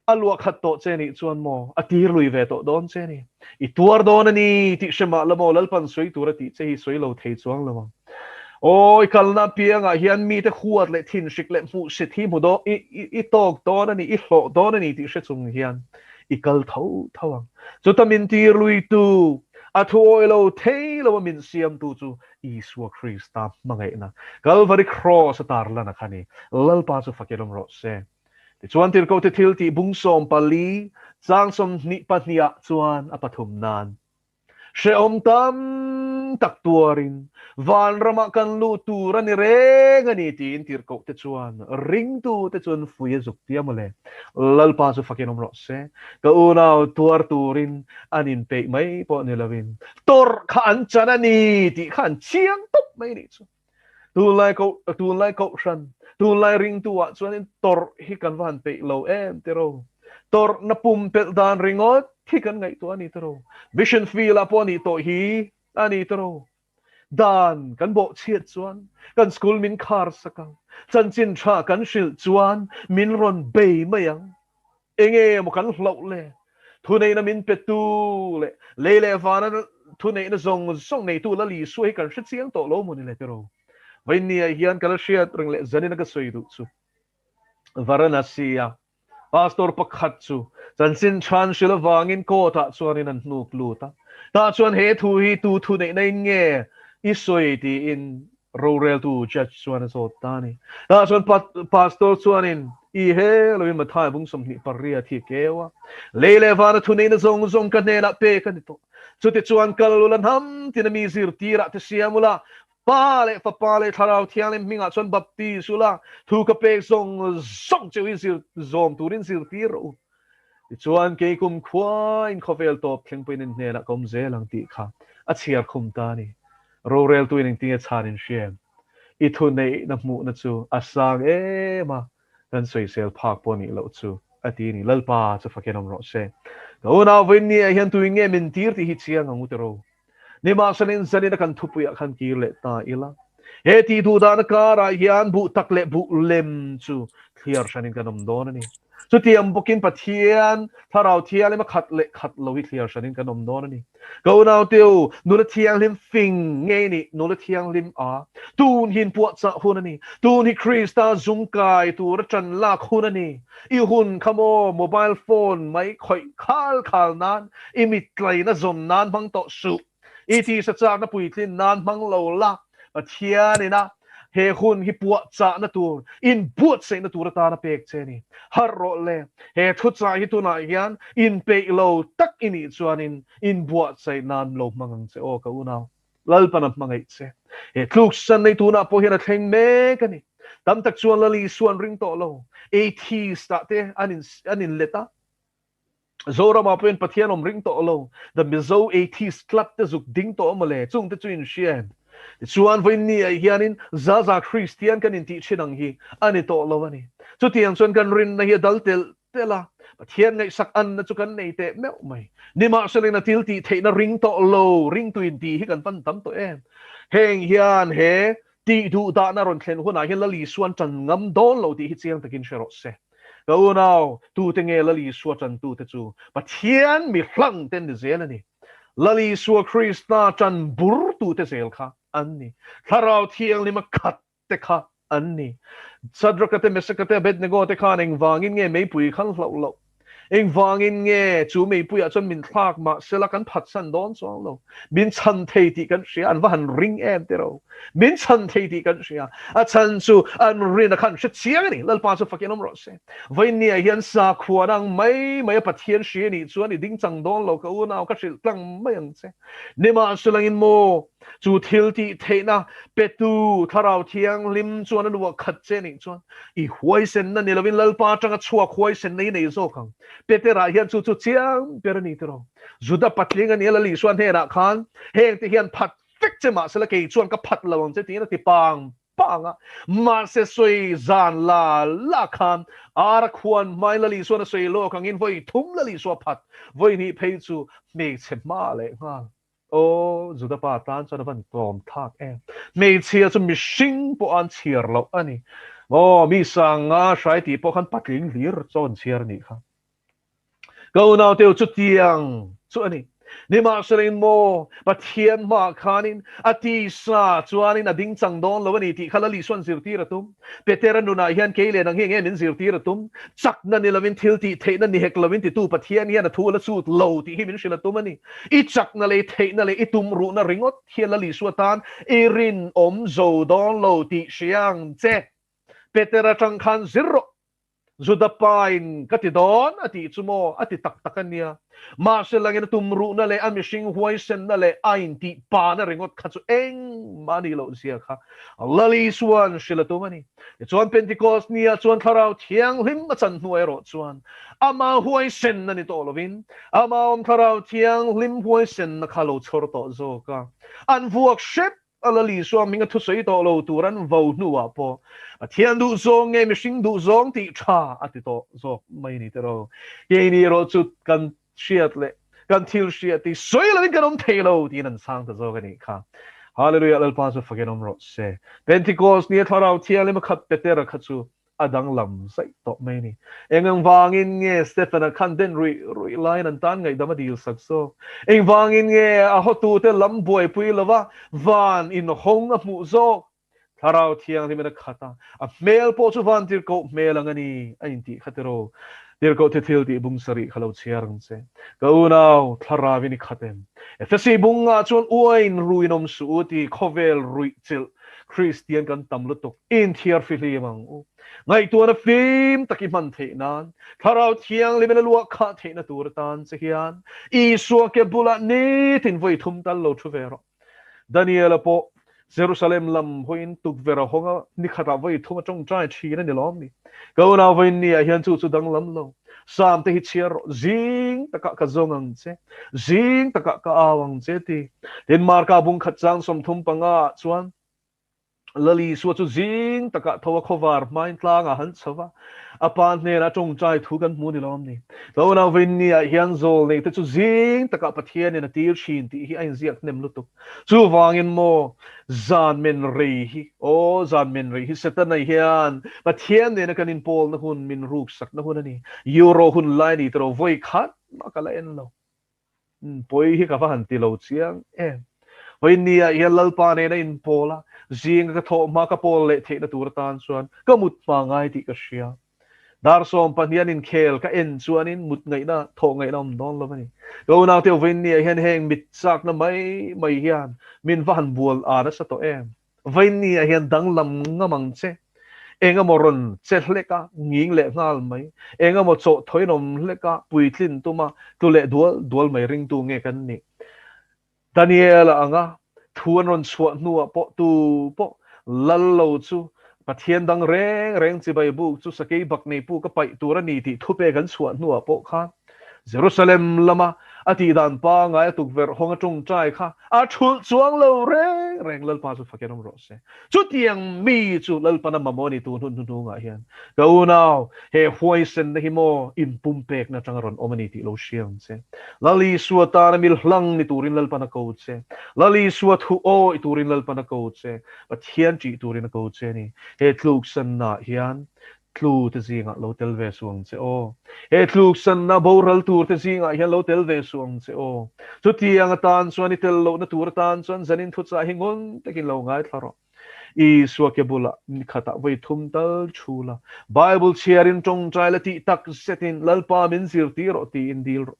A luah khat tawh che nih chuan maw, a tir lui ve tawh dawn che ni. I tuar dawn a ni tih hre mah la maw, Lalpan sawi tur a tih che hi sawi lo thei chuang lo ang. Aw, i kalna apiangah hian mite huat leh thinhrik leh hmuhsit hi hmu dawn, i, i, i tawk dawn a ni, i hlawh dawn a ni tih hre chung hian i kal tho tho ang. Chuta min tir luitu, a thu awih lo thei lo a min siamtu chu Isua Krista hmangaihna, Kalvari Kraws a tarlan a kha ni. Lalpa chu fakin awm rawh se. Tichuan Tirhkohte thil tih bung 14 chang 22 ah chuan a pathum nan hrehawm tam tak tuarin vanramah kan luh tur a ni reng a ni tiin Tirhkohte chuan ringtute chuan fui a zuk tia mawle. Lalpa chu fakin awm rawh se. Ka unau tuar turin an inpeih mai pawh ni loin tawrh kha an chan a ni tih kha an chiang tawp mai nih chu. Tunlai koh, tunlai kohhran, tunlai ringtu ah chuanin tawrh hi kan va han peih lo em tiraw? Tawrhna pumpelh dan ringawt hi kan ngaihtuah a ni tiraw? Mission field ah pawh a nih tawh hi a ni tiraw? Dan kan bawhchhiat chuan kan school min khar sak ang, chanchin tha kan hrilh chuan min rawn bei mai ang. Enge maw kan hlauh le? Thuneihna min petu leh lei leh vana thuneihna zawng zawng neitu Lal Isua hi kan hre chiang tawh lo maw ni le tiraw? Vawinia hian ka la hriat reng leh zanin a ka sawi duh chu Varanasi a pastor pakhat chu chanchin than hrilh avangin court ah chuanin an hnuk lut a, tah chuan he thu hi tu thuneihna in nge i sawi tiin Roreltu judge chuan a zawt ta a ni. Tah chuan pastor chuanin i he loin Mathai bung 28 hi a keu a, Lei leh vana thuneihna zawng zawng ka hnenah pek a ni tawh. Chutichuan kal ula hnam tina mi zirtirah te siam ula, Pa leh Fapa leh Thlarau Thianghlim hmingah chuan baptis ula, thu ka pek zawng zawng cheu hi zir zawm turin zirtir rawh u. Tichuan kei kum khuain khawvel tawp thlengpuiin in hnenah ka awm zel ang tih kha a chhiar khum ta a ni. Roreltuin engtinge chhan in hria em? I thuneihna hmuhna chu a sang em a, kan sawisel phak pawh nih loh chu a ti a ni. Lalpa chu fakin awm rawh se. Ka unau vawiinniah hian tuin nge min tir tih hi chiang ang u tiraw. Nimahselain zanin a kan thupuiah khan kir leh ta ila. He tih duh dahna karah hian buh tak leh buh lem chu thliar hranin kan awm dawn a ni. Chutiang bawkin Pathian Thlarau Thianghlim a khat leh khat lo hi thliar hranin kan awm dawn a ni. Ka unaute u, nula thianghlim fing ngei nih nula thianghlim a, tun hi inpuahchah hun a ni. Tun hi Krista zungkai tura ṭan lak hun a ni. I hun kha maw mobile phone mai khawih khal khal nan, i mittlaina zawm nan hmang tawh suh. I tisa chakna puitlin nan hmang lo la, Pathian ina he hun hi puahchahna tur, inbuatsaihna tur atana pek che a ni. Harh rawh le, he thuchah hi tunah hian inpeih lo tak i nih chuanin inbuatsaih nan lo hmang ang che aw ka unau. Lalpan a hmangaih che. He tluksan nei tunah pawh hian a thleng mek a ni. Tam tak chuan Lal Isua an ring tawh lo. Atheist ah te an inlet a. Zoramah pawhin Pathian awm ring tawh lo, The Mizo Atheist Club te zuk ding tawh maw le, chung te chu in hria em? Tichuan vawiin ah hianin Zaza Kristian kan intih thin ang hi a ni tawh lo a ni. Chutiang chuan kan rinna hi a dal telh telh a, Pathian ngaihsak anna chu kan nei teh meuh mai. Nimahselain a thil tih theihna ring tawh lo, ringtu intih hi kan pan tam tawh em? Heng hian he tih duh dahna rawn thlen hunah hian Lal Isuan tan ngam dawn lo tih hi chiang takin hre rawh se. Ka unau, tute nge Lal Isua tantute chu Pathian mi hlang te ni zel a ni. Lal Isua Krista tan burtute zel kha an ni. Thlarau Thianghlima khat te kha an ni. Sadraka te, Mesaka te, Abednego te khan engvangin nge meipui khan hlauh loh? Engvangin nge chu meipuiah chuan min thlak mah sela kan phatsan dawn chuang lo. Min chhan thei tih kan hria, an va han ring em te ro. Min chhan thei tih kan hria, a chhan chu an rin a khan hre chiang a ni. Lalpa chu fakin awm rawh se. Vawiinniah hian sakhua dang mai mai a Pathian hria nih chuan i ding chang dawn lo ka unau ka hrilh tlang mai ang che. Nimahsela in maw chu thil tih theihna petu Thlarau Thianghlim chuan a luah khat che nih chuan I huaisenna ni lovin Lalpa atanga chhuak huaisenna i nei zawk ang. Petera hian chu chu chiang ber a ni tiraw. Juda patling a nia Lal Isua hnenah khan hengte hian phat vek che mahsela kei chuan ka phat lo ang che tiin a ti pang pang a. Mahse sawi zan la la khan ara khuan hmain Lal Isuan a sawi lawk angin vawi thum Lal Isua phat vawi hnih phei chu hmeichhe hma leh nghal. Aw, Juda pa tan chuan a van tlawm thlak em. Hmeichhia chu mihring pawh an chhiar loh a ni. Aw, mi sanga hrai tih pawh khan patling hlir chaw an chhiar a nih kha. Ka unaute u chutiang chu a ni. Nimahselain maw, Pathian hmaah khanin a tisa chuanin a ding chang dawn lo a ni tih kha Lal Isuan zirtir a tum. Petera nunah hian kei leh nang hi enge min zirtir a tum? Chakna ni lovin thil tih theihna ni hek lovin titu Pathian hian a thu a la chut lo tih hi min hrilh a tum a ni. I chakna leh i theihna leh i tumruhna ringawt hian Lal Isua tan i rinawm zo dawn lo tih hria ang che. Petera tang khan zir rawh. Juda pain ka ti dawn a tih chu maw a ti tak tak a nia. Mahse langin a tumruhna leh a mihring huaisenna leh a intih pana ringawt kha chu engmah a nih loh zia kha Lal Isua'n hrilh a tum a ni. Tichuan Pentecost niah chuan Thlarau Thianghlim a chan hnuai erawh chuan ama huaisenna ni tawh lovin ama awm Thlarau Thianghlim huaisenna kha lo chhawr tawh zawk a, an vuak hrep A Lal Isua hming a thusawi tawh lo tur an vo hnuah pawh Pathian duh zawng nge mihring duh zawng tih tha a ti tawh zawk mai ni tiraw. Keini erawh chu kan hriat leh kan thil hriat tih sawi lovin kan awm thei lo tiin an chhang ta zawk a nih kha. Hallelujah Lalpa chu fakin awm rawh se. Pentecost ni a Thlarau Thianghlim a khat Petera kha chu a danglam zaih tawh mai a ni. Engvangin nge Stephen-a khan den ruih ruih laiin an tan ngaihdam a dil sak zawk? Engvangin nge a hawtute lam buaipui lova van inhawng a hmuh zawk? Thlarau Thianghlimin a khat a, a hmel pawh chu van tirhkoh hmel ang a ni, a intih kha tiraw? Tirhkoh thi thil tih bung sarih kha lo chhiar ang che. Ka unau, Thlarauin i khat em? Efesi bungah chuan uain ruin awm suh u ti khawvel ruih chilh Kristian kan tam lutuk inthiar fihlim ang u. Ngaihtuahna fim tak i hman theih nan, Thlarau Thianghlimin a luah khah theihna tur atan che hian Isua ke bulah nitin vawi thum tal lo thu ve rawh. Daniela pawh Jerusalem lam hawiin tukverh a hawng a, ni khatah vawi thum a tawngtai thin a ni lawm ni. Ka unau vawiin ni ah hian chu chu danglam lo. Sam te hi chhiar rawh, zing takah ka zawng ang che, zing takah ka au ang che ti. Tin Marka bung khat chang 35 ah chuan. Lal Isua chu zing takah tho a khawvar hmain tlangah han chho va, a pa hnenah tawngtai thu kan hmu ni lawm ni. Tuna Vinny-ah hian zawlneite chu zing takah Pathianin a tir thin tih hi a inziak hnem lutuk. Chuvangin maw, zan men rei hi, aw zan men rei hi Setana hian Pathian nena kan inpawlna hun min ruksakna hun a ni. Euro hun lai ni tawh lo vawi khat mah ka la en lo. Pawi hi ka va han ti lo chiang em. Vawiinniah hian Lalpa nena inpawl a, zinga ka thawh hma ka pawl leh theihna tur atan chuan ka mut hma ngai tih ka hria. Dar 12 an inkhel ka en chuanin mut ngaihna, thawh ngaihna awm dawn lo a ni. Ka unaute vawiinniah hian heng mit chakna mai mai hian min va han bual a nasa tawh em. Vawiinniah hian danglam ngam ang che. Engemaw rawn che hlek a, nging leh nghal mai. Engemaw chawhthawiin awm hlek a, puitlin tum a, tlu leh dual dual mai ringtu nge kan nih? Daniel-a anga thu an rawn chhuah hnuah pawh tu pawh lal lo chu Pathian dang reng reng chibai buk chu sakei bak nei puk a paih tur a ni tih thupek an chhuah hnuah pawh khan Jerusalem lama a tihdan pangai a tukverh hawng a tawngtai kha a thulh chuang lo reng reng Lalpa chu fakin awm rawh se. Chutiang mi chu Lalpan a mamawh a ni tun hun hnuhnungah hian. Ka unau, he huaisenna hi maw inpumpekna atanga rawn awm a ni tih lo hria ang che. Lal Isua tana mil hlang ni turin Lalpan a ko che. Lal Isua thu awih turin Lalpan a ko che. Pathian ṭih turin a ko che a ni. He tluksannaah hian Tlu te zingah lo tel ve suh ang che aw. He tluksanna boral tur te zingah hian lo tel ve suh ang che aw. Chutiang atan chuan i tel lohna tur atan chuan zanin thuchah hi ngun takin lo ngaithla rawh. Isua ke bulah nikhatah vawi thum tal thu la, Bible chhiarin tawngtai la tih tak zetin Lalpa min zirtir rawh tiin dil rawh.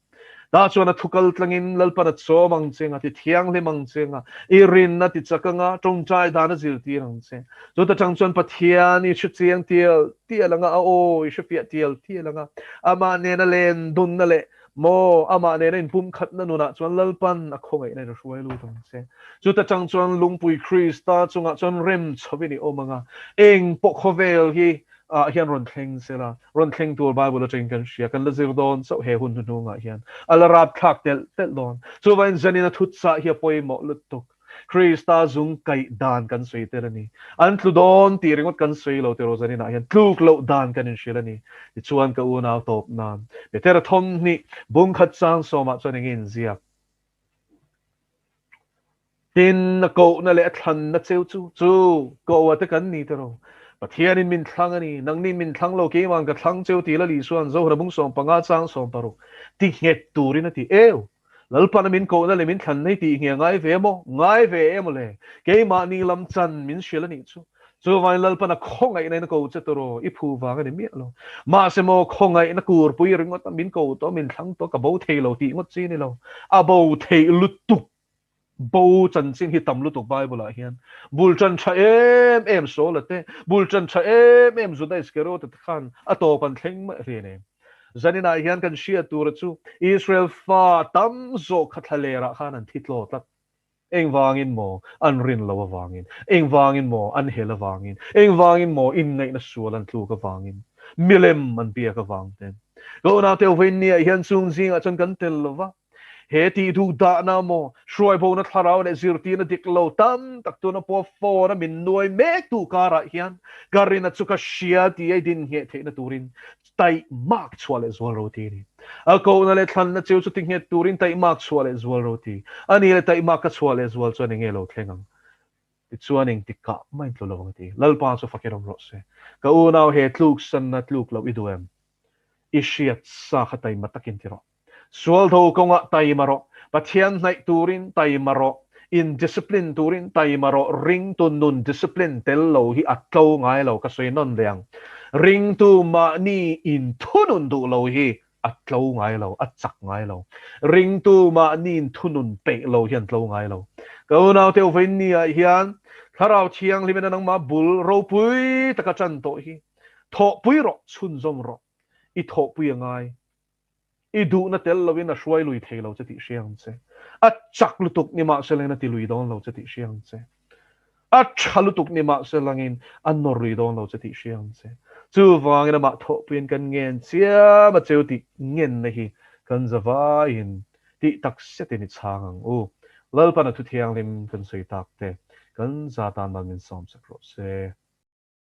Tah chuan a thu kal tlangin Lalpan a chawm ang che nga, ti thianghlim ang che nga, i rinna ti chak anga, tawngtai dan a zirtir ang che. Chuta tang chuan Pathian i hre chiang tial tial anga, a aw i hre fiah tial tial anga, amah nena len dunna leh maw amah nena inpumkhatna nunah chuan Lalpan a khawngaihna in a hruai lut ang che. Chuta tang chuan lungpui Krista chungah chuan rem chhovin i awm anga, eng pawh khawvel hi ah hian rawn thleng sela, rawn thleng tur Bible atangin kan hria, kan la zir dawn chauh he hun hnuhnungah hian a la rap thlak telh telh dawn. Chuvangin zanin a thutchah hi a pawimawh lutuk. Krista zung kaih dan kan sawi tel a ni. An tlu dawn tih ringawt kan sawi lo tiraw zaninah hian tluk loh dan kan inhrilh a ni. Tichuan ka unau tawp nan Petera thawmhnih bungkhat chang sawmah chuan eng nge inziak? Tin, a kohna leh a thlanna cheu chu, chu koh a te kan ni tiraw? Pathianin min thlang a ni, nangnin min thlang lo, keima'n ka thlang cheu ti Lal Isua'n Zohra bung 15 chang 60 ti nghet turin a ti. Eu! Lalpana min kohna leh min thlanna hi tih nge a ngai ve maw? Ngai ve em le? Keimahni lam chan min hrilh a nih chu. Chuvangin Lalpana khawngaihna in a ko che tiraw? I phu vang a ni miah lo. Mahse maw khawngaihna kurpui ringawt a min ko tawh, min thlang tawh, ka bo thei lo tih ngawt chi a ni lo. A bo theih lutuk. Bo chanchin hi tam lutuk Bible ah hian. Bul tan tha em em Saula te, bul tan tha em em Juda Iskariota te khan a tawp an thleng mai hlei nem. Zaninah hian kan hriat tura chu Israel fa tam zawk kha thlaler ah khan an thi tlaw tlat. Engvangin maw an rin lo avangin, engvangin maw an hel avangin, engvangin maw inngaihna sual an tluk avangin, milem an biak avang ten. Ka unau te vawiinniah hian chung zingah chuan kan tel lova, He tih duh dahna maw, hruaibona thlarau leh zirtirna dik lo tam tak tuna pawh phone a min nuai mek tu karah hian ka rina chu ka hria tih a din ngheh theihna turin taihmak chhuah leh zual ro ti a ni. A kohna leh thlanna cheu chu ti nghet turin taihmak chhuah leh zual ro ti a ni le taihmak ka chhuah leh zual chuan enge lo thleng ang? Tichuan engtikah mah in tlu lo ang a ti. Lalpa chu fakin awm rawh se. Ka unau he tluksanna tluk loh i duh em? I hriat sa kha taima takin ti rawh. Sual tho kawngah taima rawh, Pathian hnaih turin taima rawh, in discipline turin taima rawh, ringtu nun discipline tel lo hi a tlo ngai lo, ka sawi nawn ve ang. Ringtu mahni in thunun duh lo hi a tlo ngai lo, a chak ngai lo. Ringtu mahni in thunun peih lo hi an tlo ngai lo. Ka unaute uvainni ah hian Thlarau Thianghlim in a nangmah bul ropui taka tan tawh hi thawhpui rawh, chhunzawm rawh, i thawhpui a ngai. I duhna tel loin a hruai lui thei lo che tih hria ang che. A chak lutuk ni mahse langin a ti lui dawn lo che tih hria ang che. A tha lutuk ni mahse langin a nawr lui dawn lo che tih hria ang che. Chuvangin amah thawhpuiin kan ngen chiam a cheu tih ngenna hi kan zavaiin tih tak setin i chhang ang u. Lalpan a thu thianghlim kan sawi tak te. Kan za tan mal min sawm sak rawh se.